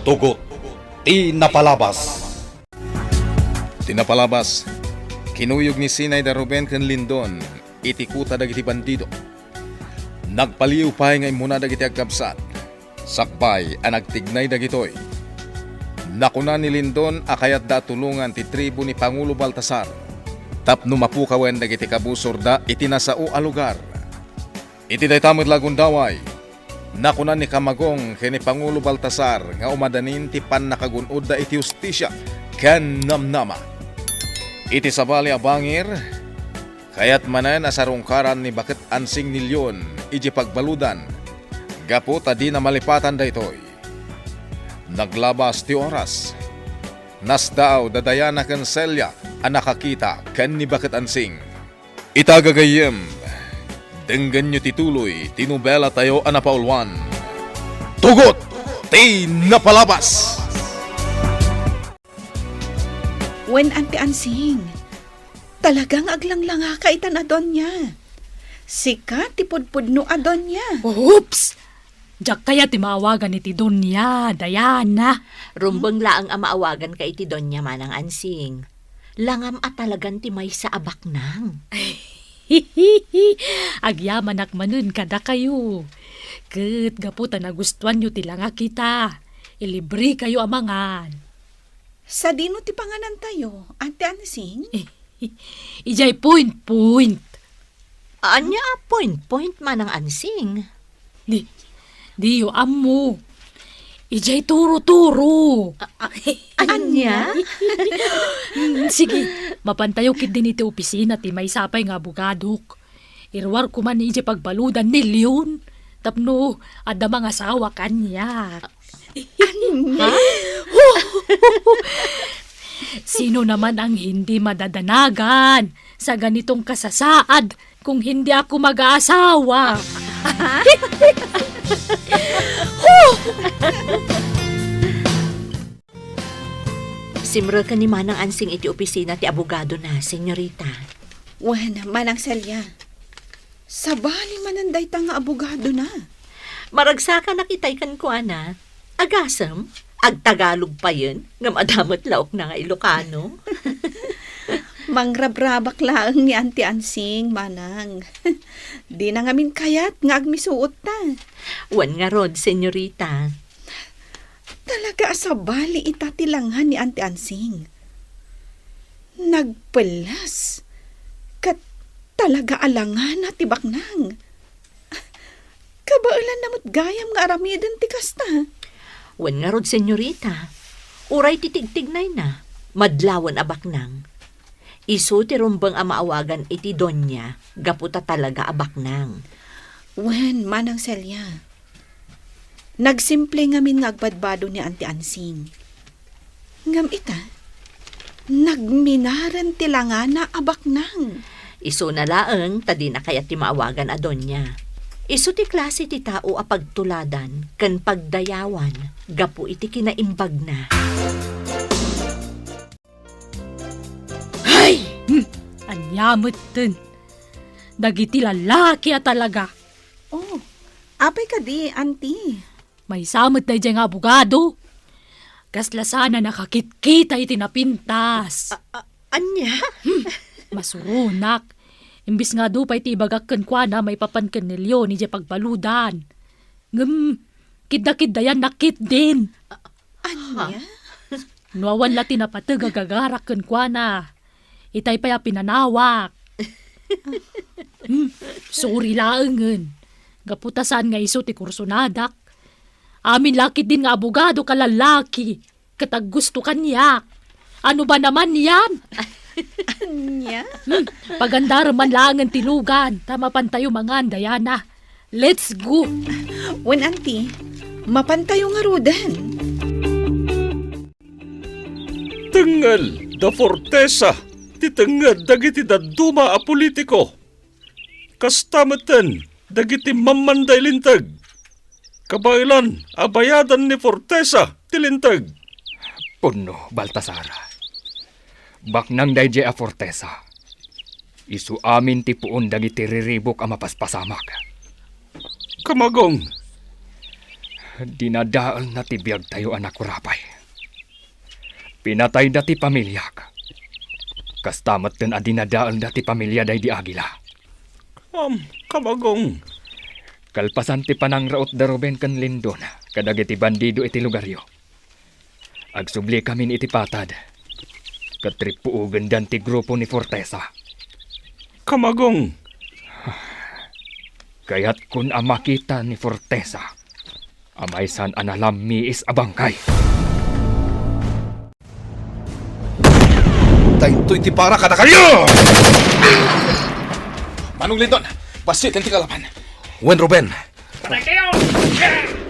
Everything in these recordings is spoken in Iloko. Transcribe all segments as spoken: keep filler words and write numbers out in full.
Tugot ti napalabas. Ti napalabas, kinuyog ni Sinay da Ruben ken Lindon iti kuta dagiti bandido. Nagpaliw pay nga immuna dagiti agkabsat. Sakbay a nagtignay dagitoy, nakuna ni Lindon a kayatda a tulongan ti tribu ni Pangulo Baltasar tapno mapukawen dagiti kabusorda iti nasao a lugar. Iti dayta met la a gundaway, nakuna ni Kamagong ken ni Pangulo Baltasar nga umadanin ti pannakagun-odda iti hustisia ken namnama. Iti sabali a bangir, kayat manen a sarungkaran ni Baket Ansing ni Leon idiay pagbaludan, gapu ta dina malipatan daytoy. Naglabas ti oras. Nasdaaw da Diana ken Celia a nakakita ken ni Baket Ansing. Ita gagayyem, denggenyo ti tuloy ti nobelatayo a napauluan, Tugot ti Napalabas! Wen, Auntie Ansing, talaga nga aglanglangaka itan a Doña. Sika ti pudpudno a Doña. Oops! Diak kayat ti maawagan iti Doña, Diana. Rumbeng laeng a maawaganka iti Doña, Manang Ansing. Langam a talagan ti maysa a baknang. Agyamanak manen kadakayo. Ket gapu ta nagustuanyo ti langak ita, ilibrekayo a mangan. Sadino ti panganantayo, Auntie Ansing? Idiay point-point. Ania a point-point, Manang Ansing? Di, diyo ammo. Idiay turo-turo. A-, a-, ania? Mm, sige, mapantayo ketdin iti opisina ti maysa pay nga abogadok. Iruarko man idiay pagbaludan ni Leon tapno adda mangasawa kaniak. Ania? Sino naman ang hindi madadanagan sa ganitong kasasaad kung hindi ako mag-aasawa? Simreken ni Manang Ansing iti opisina ti abogadona, senyorita. Wen, Manang Celia, sabali manen dayta nga abogadona. Maragsakanak itay kenkuana. Agasem, agtagalog payen, ngem adda met laokna nga Ilocano. Mangrabrabak laeng ni Auntie Ansing, Manang. Dina ngamin kayat nga agmisuotta. Wen ngarud, senyorita. Talaga a sabali ita ti langa ni Auntie Ansing. Nagpellas. Ket talaga a langana ti baknang. Kabaelanna met gayam nga aramiden ti kasta. Wen ngarud, senyorita, uray ti tigtignayna, madlawen a baknang. Isu ti rumbeng a maawagan iti Doña gapu ta talaga a baknang. Wen, Manang Celia. Nagsimple ngamin nga agbadbado ni Auntie Ansing. Ngem ita, nagminaren ti langana a baknang. Isuna laeng ta dina kayat ti maawagan a Doña. Isu ti klase ti tao a pagtuladan ken pagdayawan gapu iti kinaimbagna. Ay! Hmm, ania metten? Dagiti lallaki a talaga. Oh, apay kadi, Auntie? Maysa met daydiay nga abogado. Kasla sana nakakitkita iti napintas. A-, a-, ania? Hmm, masuronak. Imbis nga adu pay ti ibagak kenkuana maipapan ken ni Leon idiay pagbaludan. Ngem, kiddakiddayannak ketdin. Ania? No awan la ti napateg a gagarak kenkuana, itay pay a pinanawak. Hmm, sorry laengen. Gapu ta saan nga isu ti kursonadak. Amin la ketdin nga abogado ka lallaki. Ket aggusto kaniak. Ano ba naman yan? Ania? Hmm, pagandarem man laengen ti lugan, ta mapantayo mangan, Diana. Let's go! Wen, Auntie, mapantayo ngaruden. Tengngel da Fortesa ti tengnged dagiti dadduma a politiko. Kasta metten dagiti mammanday linteg. Kabaelan a bayadan ni Fortesa ti linteg. Pudno, Baltasar. Baknang daydiay a Fortesa. Isu amin ti puon dagiti riribuk a mapaspasamak. Kamagong, Dinadaelna ti biagtayo a nakurapay. Pinatayda ti pamiliak. Kasta metten a dinadaelda ti pamilia daydi Agila. Am, kabagong. Kalpasan ti panangraot da Ruben ken Lindon kadagiti bandido iti lugaryo, agsublikamin iti patad ket rippuogendan ti grupo ni Fortesa. Kamagong. Kayatkon a makita ni Fortesa a maysan a nalammiis a bangkay. Daytoy ti para kadakayo! Manong Lindon, basiten ti kalaban. Wen, Ruben. Patay kayo!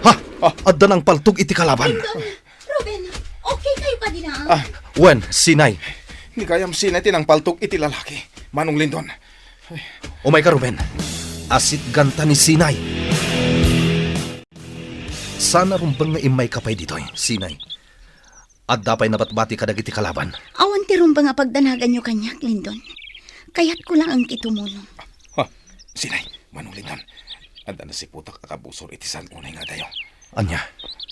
Ha? Ah. Adda nangpaltog iti kalaban. Lindon, Ruben, okay kayo kadi na? Ah, wen, Sinay. Ni kayam Sinay ti nangpaltog iti lalaki, Manong Lindon. Umayka, Ruben. Asitganta ni Sinay. Saan a rumbeng nga immayka pay ditoy, Sinay. Adda pay nabatbati kadagiti kalaban. Awan ti rumbeng a pagdanaganyo kaniak, Lindon. Kayatko laeng ti tumulong. Ha, Sinay, Manong Lindon. Adda nasiputak a kabusor iti saan unay nga adayo. Ania?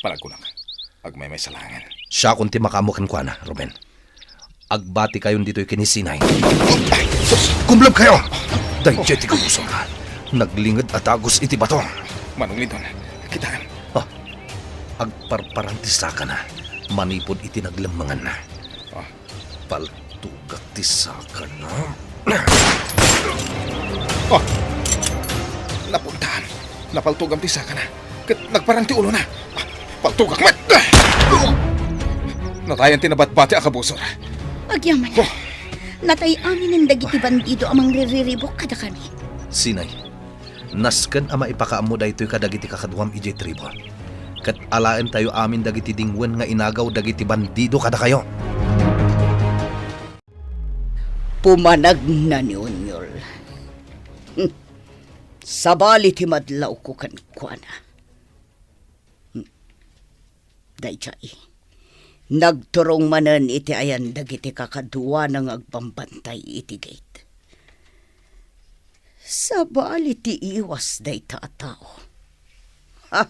Palagkunak. Agmaymaysa laengen. Siakon ti makaammo kenkuana, Ruben. Agbatikayon ditoy ken ni Sinay. Ay, sus! Kumleb kayo! Daydiay ti kabusorna. Naglinged a dagus iti bato. Manong Lindon, kitaem. Ah, agparparan ti sakana manipud iti naglemmenganna. Ah. Paltogak ti sakana. Ah! Napuntahan. Napaltogam ti sakana. Ket nagparang ti ulona. Ah, paltogak met! Natayan ti nabatbati a kabusor. Agyamanak. Oh. Natay aminen dagiti bandido a mangririribuk kadakami. Sinay, nasken a maipakaammo daytoy kadagiti kakaduam idiay tribo. Ket alaentayo amin dagiti dingwen nga inagaw dagiti bandido kadakayo. Pumanagna ni Onyol. Hmm. Sabali ti madlawko kenkuana. Hmm. Daydiay, nagturong manen iti ayan dagiti kakaduana nga agbambantay iti gate. Sabali ti iwas dayta a tao. Ha!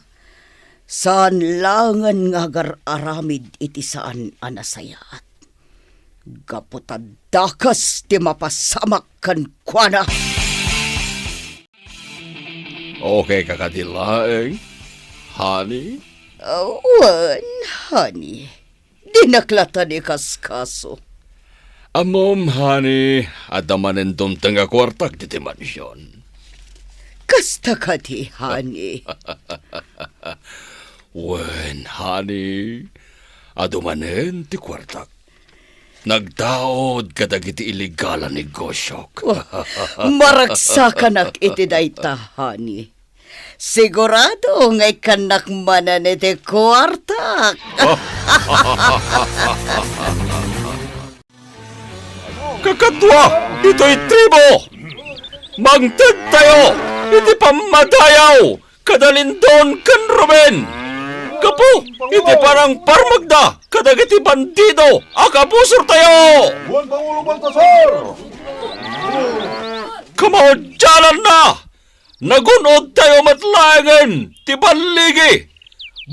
Saan laengen nga agar-aramid iti saan a nasayaat. Gapu ta dakes ti mapasamak kenkuana. Okay ka kadi laeng, honey? Wen, honey. Dinak latta ni kaskaso. Ammom, honey, adda manen dumteng a kuartak ditoy mansion. Kasta kadi, honey? Wen, honey, adu manen ti kuartak. Nagdaud kadagiti illegal a negosiok. Wah, maragsakanak iti dayta, honey. Sigurado nga ikkannak manen iti kuartak. Kakadua, ditoy tribo, mangtedtayo iti pammadayaw kada Lindon ken Ruben gapu iti panangparmegda kadagiti bandido a kabusortayo. Juan Pangulo Baltasar! Kamaudiananna, nagun-odtayo met laengen ti balligi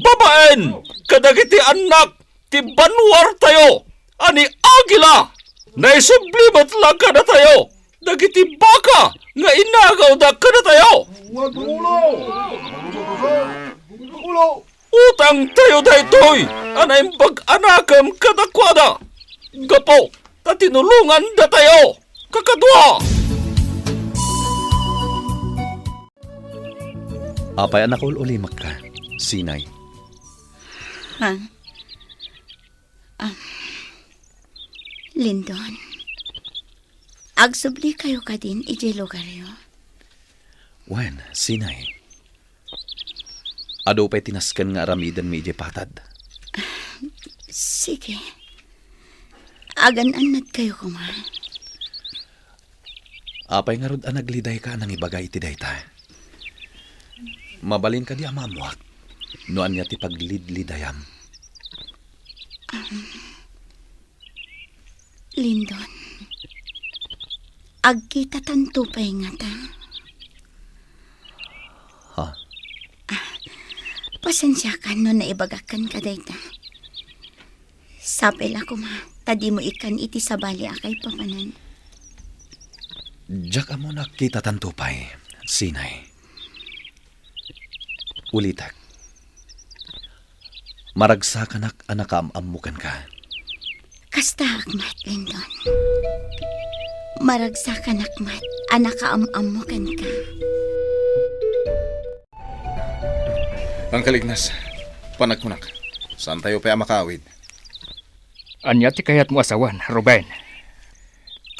babaen kadagiti annak ti banwartayo a ni Agila. Naisubli met la kadatayo dagiti baka nga inagawda kadatayo. Juan Pangulo! Pangulo! Utangtayo daytoy a naimbag a nakem kadakuada gapu ta tinulongandatayo. Kakadua! Apay a nakaul-ulimekka, Sinay? Ha? Ah, Lindon, agsubli kayo kadin idiay lugaryo? Wen, Sinay. Adu pay ti nasken nga aramidenmi idiay patad. Sige. Agan-annad kayo koma. Apay ngarud a naglidayka a nangibaga iti dayta? Mabalin kadi a maammuak no ania ti paglidlidayam? Um, Lindon, agkitatanto pay ngata? Ha? Ah, Pasensiakan no naibagak kenka dayta. Sapay la koma ta dimo ikkan iti sabali a kaipapanan. Diak ammo no agkitatanto pay, Sinay. Ulitek. Maragsakanak a nakaam-ammo kenka. Kastaak met, Lindon. Maragsakanak met a nakaam-ammo kenka. Angkel Ignas, panagkunak, saantayo pay a makaawid? Ania ti kayatmo a sawen, Ruben?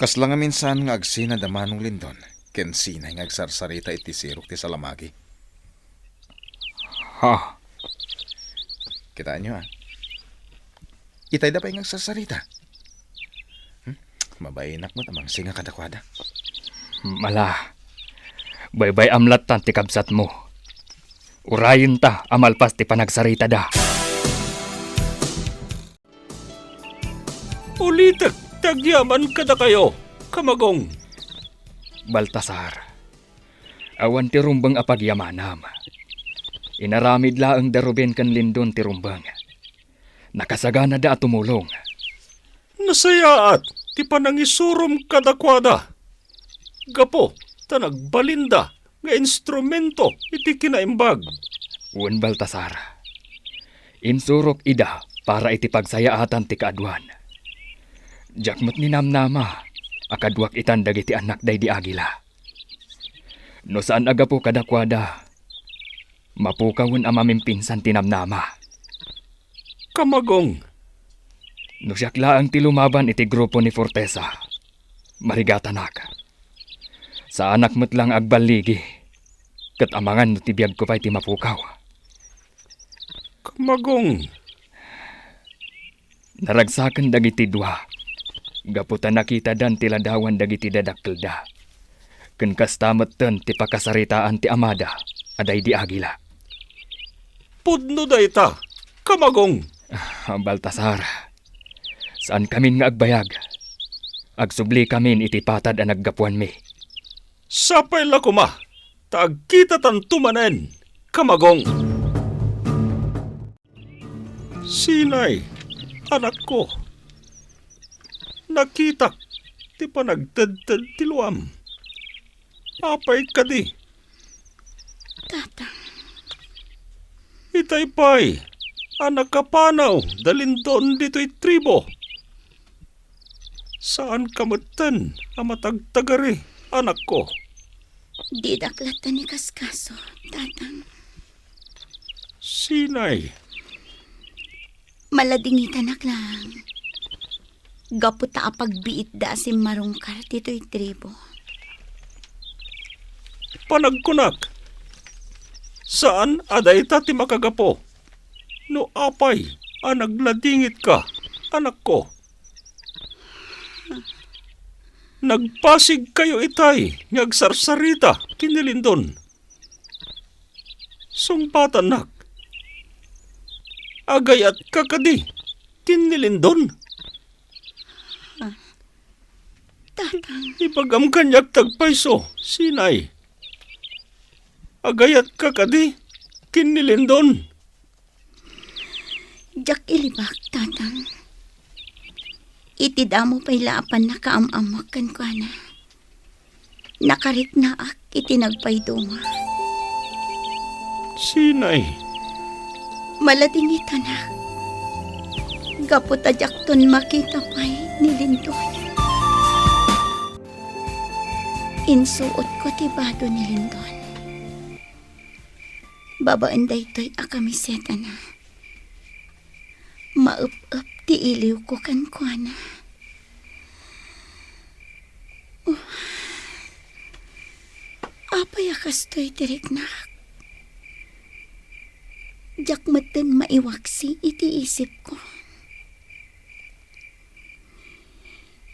Kasla ngamin saan nga agsinad a Manong Lindon ken Sinay nga agsarsarita iti sirok ti salamagi. Ha? Kitaenyo, a. Itayda pay nga agsarsarita. Hmm? Mabainak met a mangsinga kadakuada. Mala, baybay-am lattan ti kabsatmo. Urayenta a malpas ti panagsaritada. Ulitek ti agyaman kadakayo, Kamagong. Baltasar, awan ti rumbeng a pagyamanam. Inaramid laeng da Ruben ken Lindon ti rumbeng. Nakasaganada a tumulong. Nasayaat ti panangisurom kadakuada, gapu ta nagbalinda nga instrumento iti kinaimbag. Wen, Baltasar, insurok ida para iti pagsayaatan ti kaaduan. Diak met ninamnama a kaduak itan dagiti annakda idi Agila. No saan a gapu kadakuada, mapukawen a mamimpinsan ti namnama. Kamagong. No siak laeng ti lumaban iti grupo ni Fortesa, marigatanak. Saanak met la nga agballigi, ket amangan no ti biagko pay ti mapukaw. Kamagong. Naragsaken dagiti dua, gapu ta nakitadan ti ladawan dagiti dadakkelda, ken kasta metten ti pakasaritaan ti amada a daydi Agila. Pudno dayta, Kamagong. Ah, Baltasar, saankamin nga agbayag. Agsublikamin iti patad a naggapuanmi. Sapay la koma ta agkitatanto manen, Kamagong. Sinay, anakko, nakitak ti panagtedted ti luam. Apay kadi? Tatang. Itay pay a nakapanaw da Lindon ditoy tribo. Saanka metten a matagtagari, anakko. Didak latta ni kaskaso, Tatang. Sinay? Maladingitanak lang. Gapu ta apagbiitda a simmarungkar ditoy tribo. Panagkunak, saan a dayta ti makagapu no apay a nagladingitka, anakko. Nagpasigkayo itay nga agsarsarita ken ni Lindon. Sungbatannak, agay-atka kadi ken ni Lindon? Tatang. Ibagam kaniak ti agpayso, Sinay. Agay-atka kadi ken ni Lindon? Diak ilibak, Tatang. Iti damo pay la a pannakaam-ammok kenkuana, nakariknaak iti nagpayduma. Sinay? Maladingitanak. Gapu ta diakton makita pay ni Lindon. Insuotko ti bado ni Lindon. Babaen daytoy a kamisetana, maep-ep ti iliwko kenkuana. Oh, apay a kastoy ti riknak? Diak metten maiwaksi iti isipko.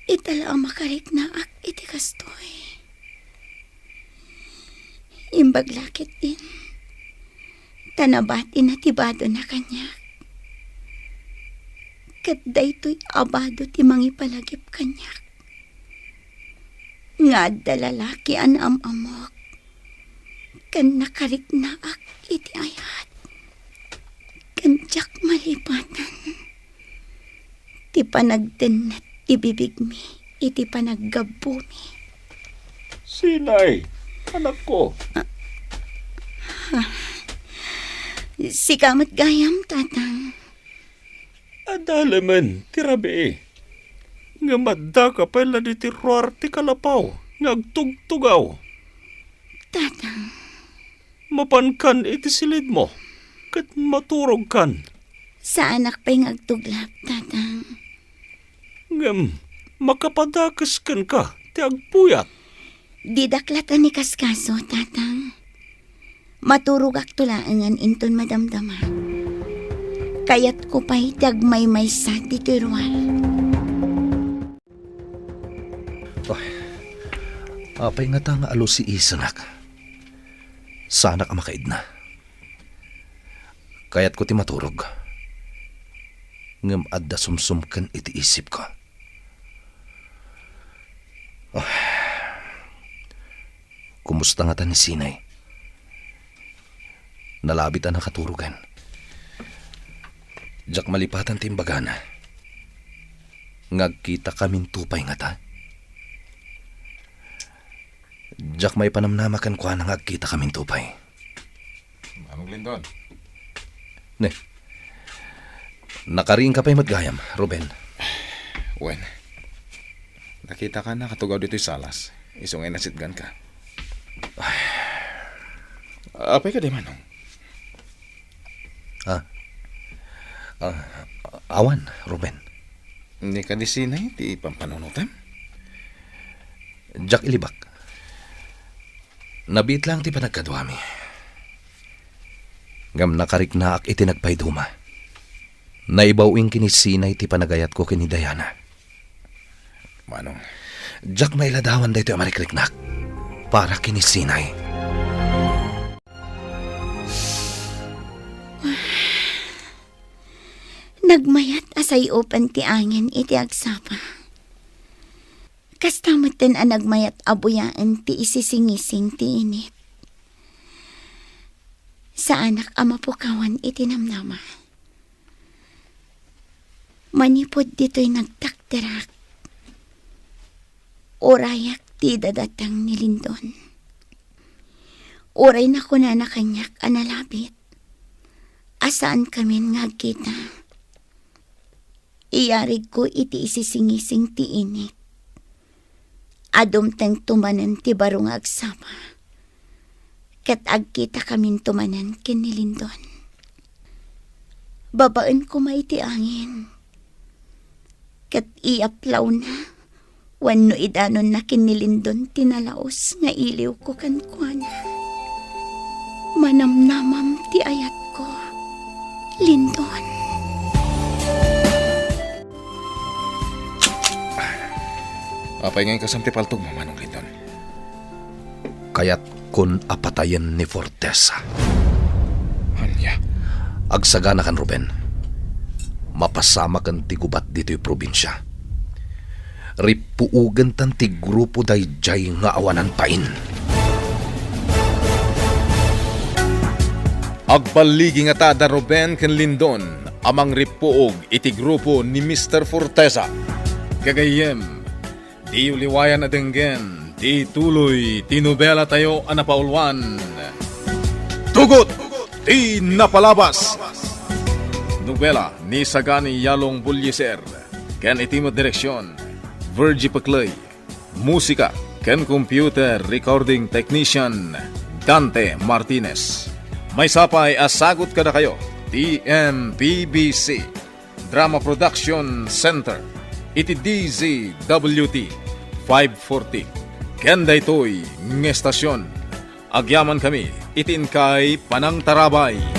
Ita la a makariknaak iti kastoy. Imbag la ketdin, ta nabatina ti badona kaniak. Ket daytoy a bado ti mangipalagip kaniak. Nga adda lalaki a naam-ammok ken nakariknaak iti ayat. Diak malipatan ti panagtennet ti bibigmi iti panaggabbumi. Sinay, anakko? Ah, ah. Sika met gayam, Tatang. Adda lemen ti rabii. Ngem addaka pay la ditoy ruar ti kalapaw nga agtugtugaw. Tatang. Mapankan iti silidmo, ket maturogkan. Saanak pay nga agtuglap, Tatang. Ngem makapadakes kenka ti agpuyat. Didak latta ni kaskaso, Tatang. Maturogakto laengen inton madamdama. Kayatko pay ti agmaymaysa ditoy ruar. Ay, apay ngata nga alusiisenak? Saanak a makaidna. Kayatko ti maturog. Ngem adda sumsumken iti isipko. Ah. Kumusta ngata ni Sinay? Nalabit a nakaturogen. Diak malipatan ti imbagana nga agkitakaminto pay ngata. Diak maipanamnama kenkuana nga agkitakaminto pay. Manong Lindon. Ne. Nakariingka pay met gayam, Ruben. Wen. Nakitak a nakatugaw ditoy salas. Isu nga inasitganka. Ay. Apay kadi, Manong? Ah. Ah, awan, Ruben. Ni kadi Sinay ti pampanunotem? Diak ilibak. Nabiit laeng ti panagkaduami. Ngem nakariknaak iti nagpaiduma. Naibaw-ing ken ni Sinay ti panagayatko ken ni Diana. Manong. Diak mailadawan daytoy a marikriknak para ken ni Sinay. Nagmayat a say-open ti angin iti agsapa. Kasta metten a nagmayat a buyaen ti isisingising ti init. Saanak a mapukawan iti namnama. Manipud ditoy nagtakderak, urayak ti dadateng ni Lindon. Uray nakunana kaniak a nalabit, a saankamin nga agkita. Iyarigko iti isisingising ti init. Dumtengto manen ti baro nga agsapa, ket agkitakaminto manen ken ni Lindon. Babaen koma iti angin, ket iyaplawna wenno idanonna ken ni Lindon ti nalaus nga iliwko kenkuana. Manamnamam ti ayatko, Lindon. Apay nga inkasam ti paltogmo, Manong Lindon? Kayatkon a patayen ni Fortesa. Ania? Agsaganakan, Ruben. Mapasamaken ti gubat ditoy probinsia. Rippuogentan ti grupo daydiay nga awanan pain. Agballigi ngata da Ruben ken Lindon a mangrippuog iti grupo ni Mister Fortesa. Gagayyem, diyo liwayan a denggen ti tuloy ti nobelatayo a napauluan, Tugot ti Napalabas. Nobela ni Sagani Yalong Bullieser ken iti met direksion, Virgie Peclay. Musika ken computer recording technician, Dante Martinez. Maysa pay a sagut kadakayo ti M P B C Drama Production Center iti D Z W T five forty. Ken daytoy nga estasion, agyamankami iti inkay panangtarabay.